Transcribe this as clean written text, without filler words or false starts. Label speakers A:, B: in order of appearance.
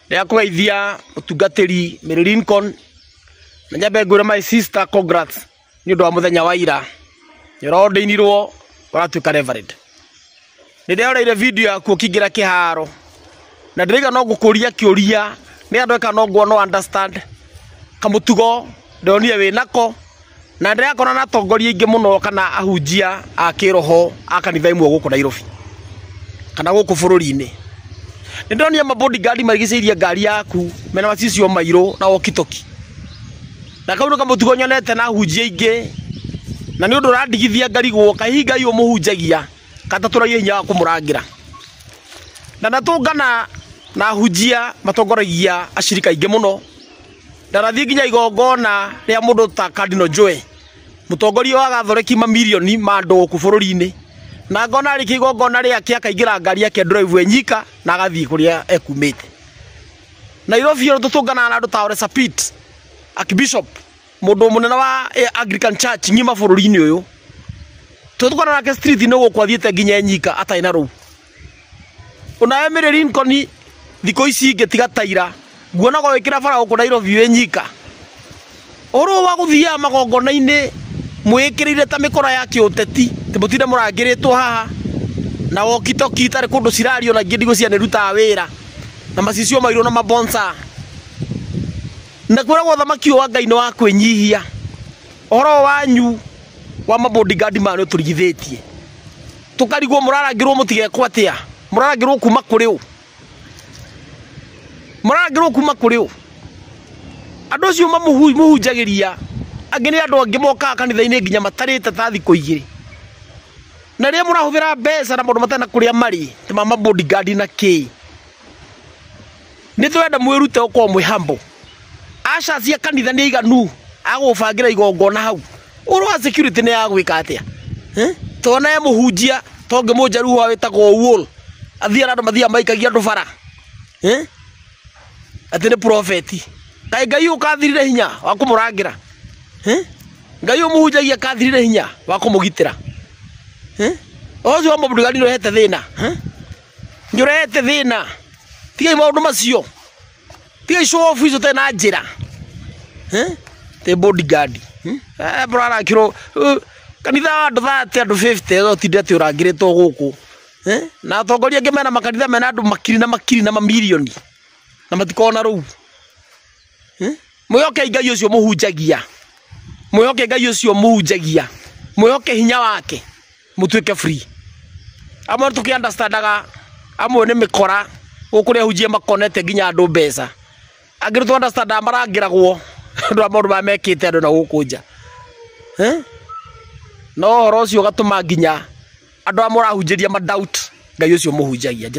A: Ndĩrakũgeithia mũtungatĩri Mary Lincoln na nyambe ngwĩre my sister congrats nĩ ũndũ wa mũthenya wa ira nĩ ũraordainirwo ũratuĩka reverend. Nĩ ndĩroreire video yaku ũkĩingĩra kĩharo na ndĩraiga no ngũkũria kĩũria nĩ andũ eka no nguo no understand kamũtugo ndĩronire wĩ nako na ndĩrakora na atongoria aingĩ mũno kana ahunjia a kĩroho a kanitha imwe gũkũ Nairobi kana gũkũ bũrũri-inĩ. Nĩ ndĩronire ma bodyguard marigicĩirie ngari yaku mena macicio mairũ na walkie-talkie. Na kau nĩ kamũtugo nyonete na ahunjia aingĩ na nĩ ũndũ ũrandigithia ngarigwo kaĩ Ngai ũmũhunjagia katatũragia hinya wa kũmũrangĩra. Na ndatũngana na ahunjia matongoragia acirika aingĩ mũno ndanathiĩ nginya igongona rĩa mũndũ ta Cardinal Joe mũtongoria wa gathoreki mamirioni ma andũ gũkũ bũrũri-inĩ na ngona arĩkia igongona rĩake akaingĩra ngari yake drive enyika na agathiĩ kũrĩa ekumĩte. Nairobi ĩno tũtũnganaga na andũ ta Ole Sapit Archbishop mũndũ mũnene wa Anglican Church ng'ima bũrũri-inĩ ũyũ tũtũkana nake street-inĩ gũkũ athiĩte nginya enyika atarĩ na rũu. Onawe Mary Lincoln thikũ ici ingĩ tiga ta ira nguonaga wĩkĩra bara gũkũ Nairobi wĩ nyika. Ũhoro wa gũthiaga magongona-inĩ mwĩkĩrĩire ta mĩkora ya kĩũteti atĩ mũtinde mũrangĩrĩtwo haha na walkie-talkie itarĩ kũndũ cirario na ingĩ ndigũ cianĩrutaga wĩra na macicio mairũ na mabonsa na kwĩragwo ũthamaki ũyũ wa Ngai nĩ wa kwĩnyihia. Ũhoro wanyu wa mabodyguard maya nĩ ũtũrigithĩtie tũkarigwo mũrarangĩrwo mũtigekwo atĩa, mũrarangĩrwo kuma kũrĩ ũ, mũrarangĩrwo kuma kũrĩ ũ. Andũ acio mamũhunjagĩria angĩ nĩ andũ angĩ mokaga kanitha-inĩ nginya matarĩte ta thikũ igĩrĩ na rĩrĩa mũrahũthĩra mbeca na maũndũ matarĩ na kũrĩa marĩ ta ma mabodyguard na kĩ. Nĩ tũrenda mwĩrute gũkorwo mwĩ humble. Aca cia kanitha nĩ aiganu agũbangĩra igongona hau. Ũhoro wa security nĩ ya gwĩka atĩa? Tona ye mũhunjia to ngĩmũnjaruo wĩtagwo Owuor athiaga andũ mathiaga maikagia andũ bara atĩ nĩ prophet. Kaĩ Ngai ũkathirire hinya wa kũmũrangĩra? Ngai ũmũhunjagia kathirire hinya wa kũmũgitĩra? Ũcio wa mabodyguard nĩ ũrehete thĩna. Nĩ ũrehete thĩna. Tigai maũndũ macio. Tigai show off icio ũtarĩ na njĩra. Tĩ bodyguard. Mũrarakĩrwo kanitha wa andũ 30 andũ 50 ũtinde atĩ ũrangĩrĩtwo gũkũ. Na atongoria angĩ mena makanitha mena andũ makiri na makiri na mamirioni na matikoragwo na rũu. Mwĩhoke Ngai ũcio mũhunjagia. Mwĩhoke Ngai ũcio mũhunjagia. Mwĩhoke hinya wake mũtuĩke free. Amwe tũkĩ understandaga amwe nĩ mĩkora gũkũ nĩ ahunjia makonete nginya andũ mbeca. Angĩ nĩ tũ understandaga marangĩragwo andũ a maũndũ marĩa mekĩte andũ na gũkũ nja. No ũhoro ũcio ũgatũma nginya andũ arĩa mũrahunjĩria ma doubt Ngai ũcio mũhunjagia.